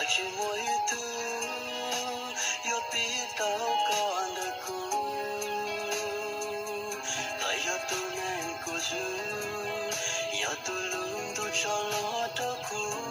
Tsis muaj ib tug yuav pib tau koj ntawm kuv, koj yog tus neeg kuv hlub, yog tus lub ntuj tso los rau kuv.